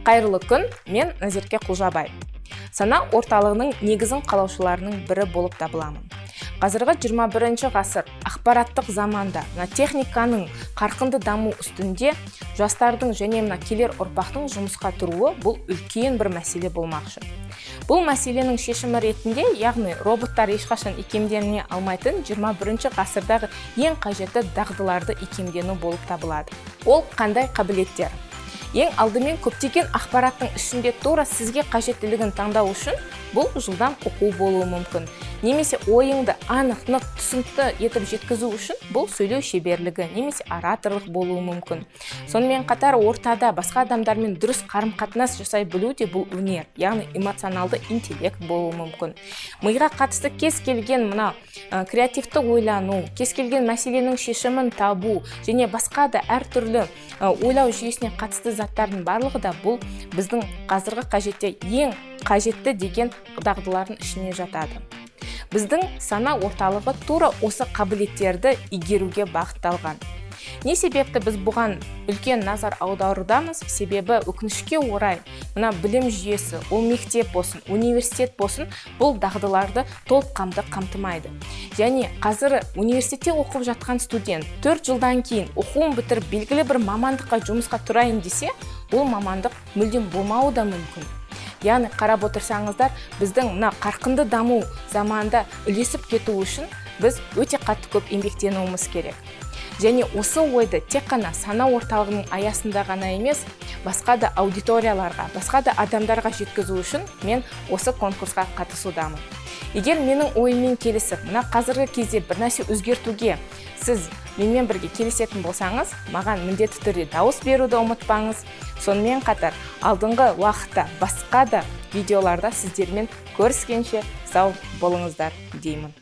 Қайырлы күн! Мен Назерке Құлжабай, Сана орталығының негізін қалаушыларының бірі болып табыламын. Қазіргі 21 ғасыр ақпараттық заманда, мына техниканың қарқынды даму үстінде жастардың және мына келер ұрпақтың жұмысқа тұруы бұл үлкен бір мәселе болмақшы. Бұл мәселенің шешімі ретінде, яғни роботтар ешқашан икемдене алмайтын 21 ғасырдағы ең қажетті дағдыларды икемдену болып табылады. Ол қандай қабілеттер? Ең алдымен, көптеген ақпараттың ішінде тура сізге қажеттілігін таңдау үшін бұл жылдам оқу болуы мүмкін немесе ойыңды анық, нық, түсінікті етіп жеткізу үшін бұл сөйлеу шеберлігі немесе ораторлық болуы мүмкін. Сонымен қатар, ортада басқа адамдармен дұрыс қарым қатынас жасай білу де бұл өнер, яғни эмоционалды интеллект болуы мүмкін. Миға қатысты кез келген мына креативті ойлану, кез келген мәселенің шешімін табу және басқа да әртүрлі ойлау жүйесіне қатысты заттардың барлығы да бұл біздің қазіргі қажетте ең қажетті деген дағдылардың ішіне жатады. Біздің Сана орталығы тура осы қабілеттерді игеруге бағытталған. Не себепті біз бұған үлкен назар аударудамыз? Себебі, өкінішке орай, мына білім жүйесі, ол мектеп болсын, университет болсын, бұл дағдыларды толыққанды қамтымайды. Және қазір университетте оқып жатқан студент 4 жылдан кейін оқуын бітіріп, белгілі бір мамандыққа жұмысқа тұрайын десе, ол мамандық мүлдем болмауы да мүмкін. Яғни, қарап отырсаңыздар, біздің мына қарқынды даму заманында ілесіп кету үшін біз өте қатты көп еңбектенуіміз керек. Және осы ойды тек қана Сана орталығының аясында ғана емес, басқа да аудиторияларға, басқа да адамдарға жеткізу үшін мен осы конкурсқа қатысудамын. Егер менің ойыммен келісіп, мына қазіргі кезде бір нәрсе өзгертуге сіз менімен бірге келісетін болсаңыз, маған міндетті түрде дауыс беруді ұмытпаңыз. Сонымен қатар, алдыңғы уақытта басқа да видеоларда сіздермен көріскенше сау болыңыздар деймін.